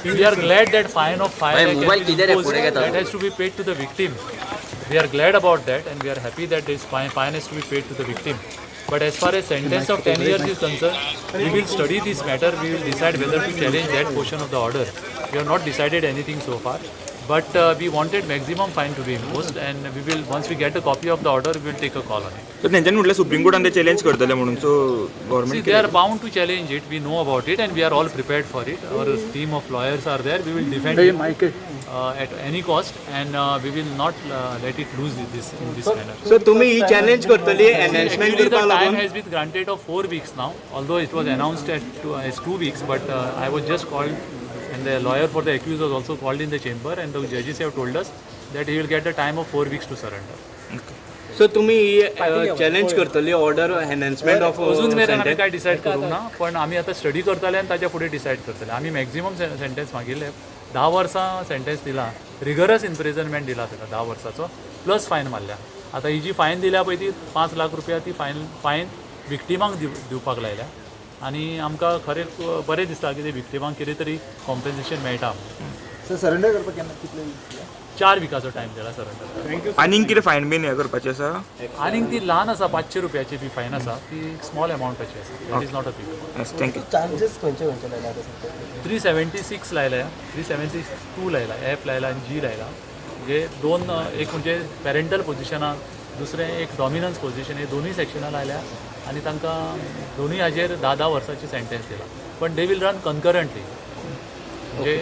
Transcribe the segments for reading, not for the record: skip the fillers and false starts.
We are glad that fine of 5 भाई, lakh mobile has been किधर है? imposed. पूरे का That has to be paid to the victim. We are glad about that and we are happy that this fine has to be paid to the victim. But as far as sentence of 10 years is concerned, we will study this matter. We will decide whether to challenge that portion of the order. We have not decided anything so far. But we wanted maximum fine to be imposed, and we will, once we get a copy of the order, we will take a call on it. तर तेंच्यांनी म्हटलें supreme कोर्टान ते challenge करतले म्हणून, so See, government they are bound to challenge it. We know about it and we are all prepared for it. Our team of lawyers are there. We will defend it at any cost, and we will not let it lose this in this manner. So तुम्ही ही challenge करतली enhancement Actually, the करपा time लागून? Has been granted of 4 weeks now, although it was announced as 2 weeks, but I was just called and the lawyer for the accused was also called in the chamber, and the judges have told us that he will get a time of 4 weeks to surrender. So तुम्ही ही challenge करतली order enhancement of अजून मेरेन आमी काय decide करूंक ना, पण आमी आतां स्टडी करतले आनी ताच्या फुडें डिसायड करतले. आमी मॅक्झिमम सेंटेन्स मागिल्ले. 10 वर्सां सेंटेन्स दिला, रिगरस इम्प्रिजनमेंट दिला ताका 10 वर्साचो, प्लस फायन मारल्या. आतां ही जी फायन दिल्या पळय, ती 5 लाख रुपया, ती फायन विक्टिमांक दिवपाक लायल्या आनी आमकां खरें बरें दिसता की ते विक्टिमांक कितें तरी कॉम्पेन्सेशन मेळटा. सरेंडर करपाक केन्ना, कितले दीस? 4 विकाचो टायम दिला सरेंडर. आनीक कितें फायन बीन हें करपाचें आसा? आनीक ती ल्हान आसा, 500 रुपयाची बी फायन आसा, ती स्मॉल अमावंटाची आसा. That is not a big. Yes, thank you. Charges खंयचे खंयचे लायले आतां सध्या? 376 लायल्या, 376(2) लायला, एफ लायला आनी जी लायला. म्हणजे दोन, एक म्हणजे पॅरेंटल पोजिशनाक, दुसरें एक डॉमिनन्स पोजिशन, हे दोनूय सेक्शनां लायल्या आनी तांकां दोनूय हाजेर 10-10 वर्साची सेंटेन्स दिला. पण they will run concurrently, म्हणजे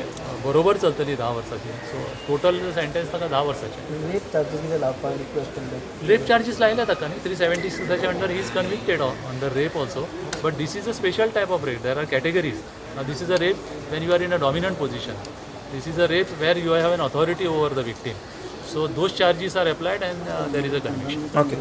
बरोबर चलतली 10 वर्साची. सो टोटल सेंटेन्स ताका 10 वर्साचें. रेप चार्जीस कितें लावपाक रिक्वेस्ट केल्ले? रेप चार्जीस लायले ताका न्ही. 376आच्या under he is convicted under rape also, but this is a special type of rape. There are categories. This is a rape when you are in a dominant position. This is a rape where you have an authority over the victim. So those charges are applied and there is a conviction. Okay.